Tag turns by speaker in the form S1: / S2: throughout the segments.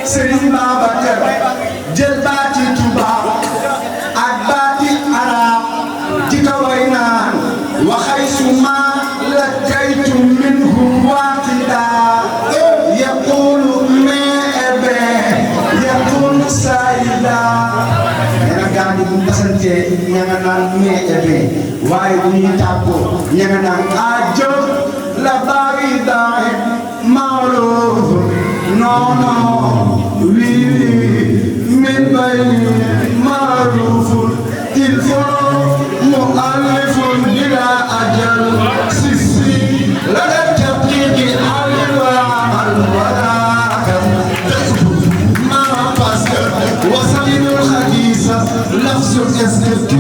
S1: Serigne Babacar jël baati tubaab ak baati arab di ko way naan waxay suma la kaytu minhu waqida yaqulu me ebe yaqulu saida ñanga gaandi bu basante ñanga naan me ebe waaye bu ñuy tàggoo ñanga naan ajo la barida ma'ruf non non oui min bayni ma'ruf il faut مؤلف بلا أجل سيسي لا تبقيق الوراء ما فاسد وسلم الحديث لفظ اسكت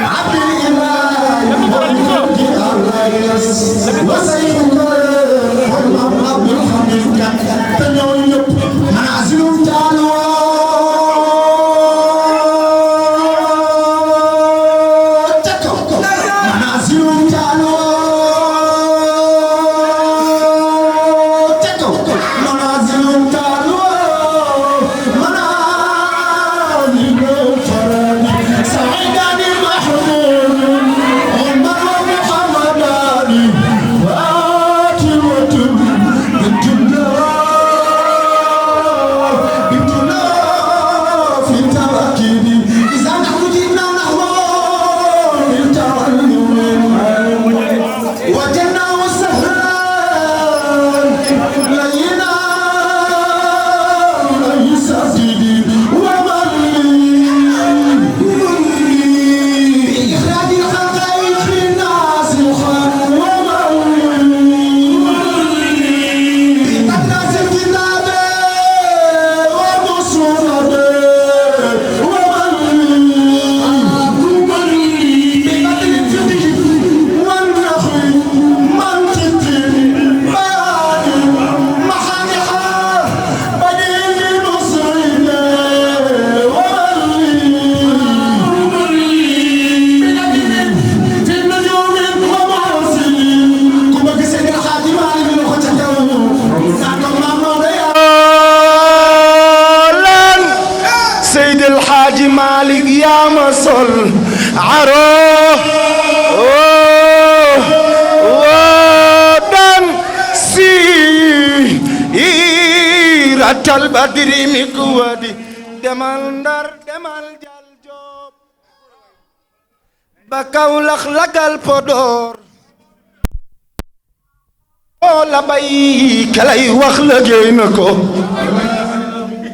S1: Abdul Ilah
S2: Seydil Hadji Malick yaa ma sol aro dan si iratal badri mi kuwadi demal Ndar demal Jal Joob ba Kawlax lagal Podor la bay kalay wax liggéey na ko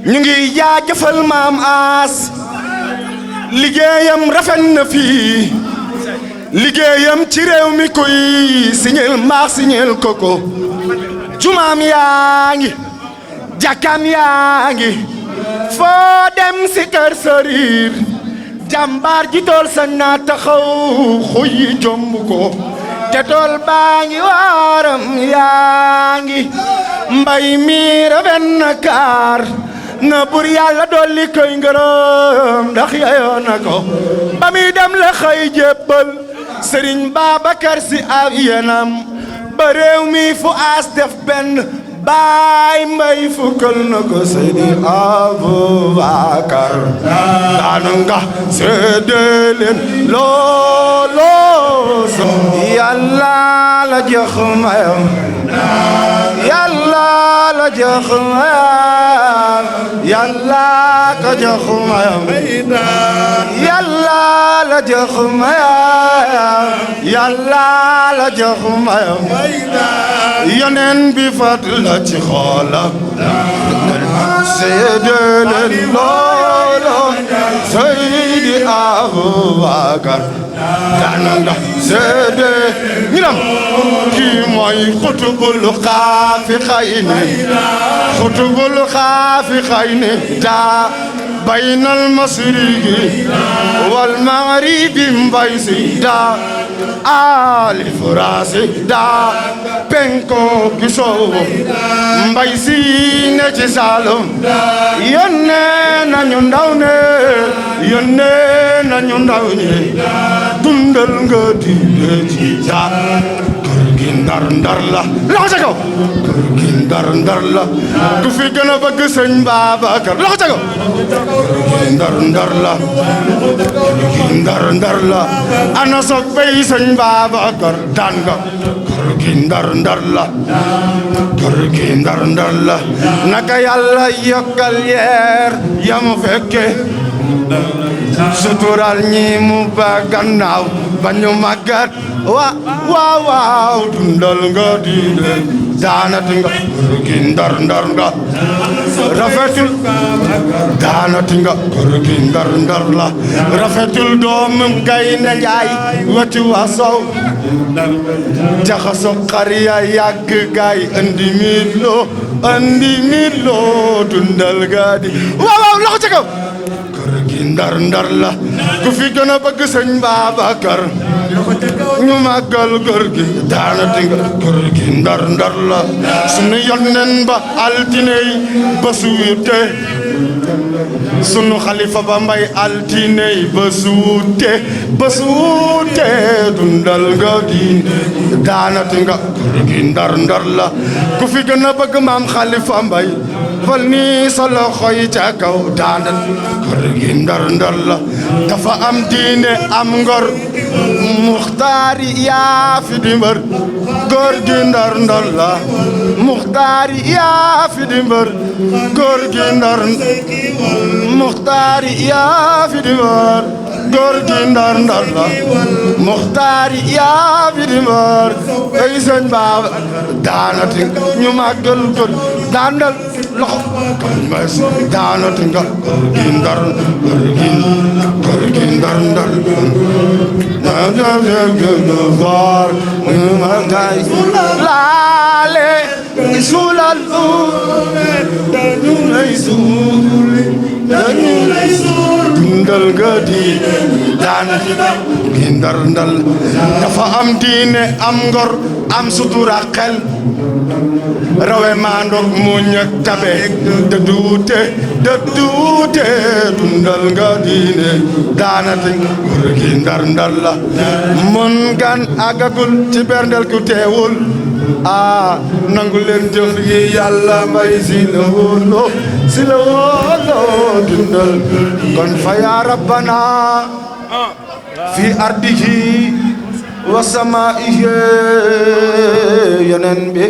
S2: ñu ngi jaajëfal maam As liggéeyam rafet na fii liggéeyam ci réew mi koy siñel maax siñel koko jumaam yaa ngi jàkkaam yaa ngi foo dem si kër sëriir jàmbaar ji tool sa naa taxaw xuy jomb ko te tool baa ngi waaram yaa ngi mbay mi rafet na kaar na bur yàlla dolli koy ngërëm ndax yayoo na ko ba muy dem la xëy jébbal sëriñ Babacar Si ab yenam ba réew mi fu As def benn baay mbay fukkal na ko Seydi Aboubacar daanu nga seede leen looloo so yàlla la jox mayam yàlla la jox mayam yàlla ko jox mayam yàlla la jox mayam yàlla la jox mayam yoneen bi fat la ci xoolam seede leen loolo Seydi Aboubacar daanu nga seede ñu dem kii mooy xutubul xaafi xayni xutubul xaafi xayni daa baynal masrigi wal maghribi mbay si daa ali furasi daa penko gisoo mbay si ne ci Saalum yónnee nañu ndaw ne yónnee nañu ndaw ñi dundal nga diine ci jaar kër gi Ndar Ndar la loxo ca kaw kër gi Ndar Ndar la ku fi gën a bëgg sëñ Babacar loxo ca kaw kër gi Ndar Ndar la kër gi Ndar Ndar la ana soog bay sëñ Babacar daan nga kër gi Ndar Ndar la kër gi Ndar Ndar la naka yàlla yokkal yeer yamu fekke sutural ñi mu ba gannaaw ba ñu màggat waaw dundal nga diine daanati nga kër gi Ndar Ndar nga rafetul daanati nga kër gi Ndar Ndar la rafetul doomam Gaynde Njaay wati waa sow jaxaso xariya yàgg gaay andi miit loo dundal nga di waaw loxo ca kaw kër gi Ndar Ndar la ku fi gën a bëgg sëñ Babacar ñu màggal kër gi daanati nga kër gi Ndar Ndar la sunu yónneen ba altine yi ba suute sunu xalifa ba mbay altine yi ba suute dundal nga diine daanati nga kër gi Ndar Ndar la ku fi gën a bëgg maam xalifa mbay fal nii sa loxo yi ca kaw daanat kër gi Ndar Ndar la dafa am diine am ngor muxtaari yaa fi di mbër góor gi Ndar Ndar la muxtaari yaa fi di mbër góor gi Ndar muxtaari yaa fi di mbër góor gi Ndar Ndar la muxtaari yaa fi di mbër ay sëñ Baaba daanati ñu màggal góor daandal loxo daanati nga kër gi Ndar kër gi Ndar Ndar laale suulal dañu lay suul dundal nga di daanati gi Ndar Ndar dafa am diine am ngor am sutura xel rawe maandoog muñ ak tabe de duute dundal nga diine daanati kër gi Ndar Ndar la mun gan agagul ci berndel ku teewul nangu leen jëf yi yàlla mbay si la wóoloo si la wooloo dundal kon fa yaa rabbana fi ardihi wa samaa'ihi yonen bi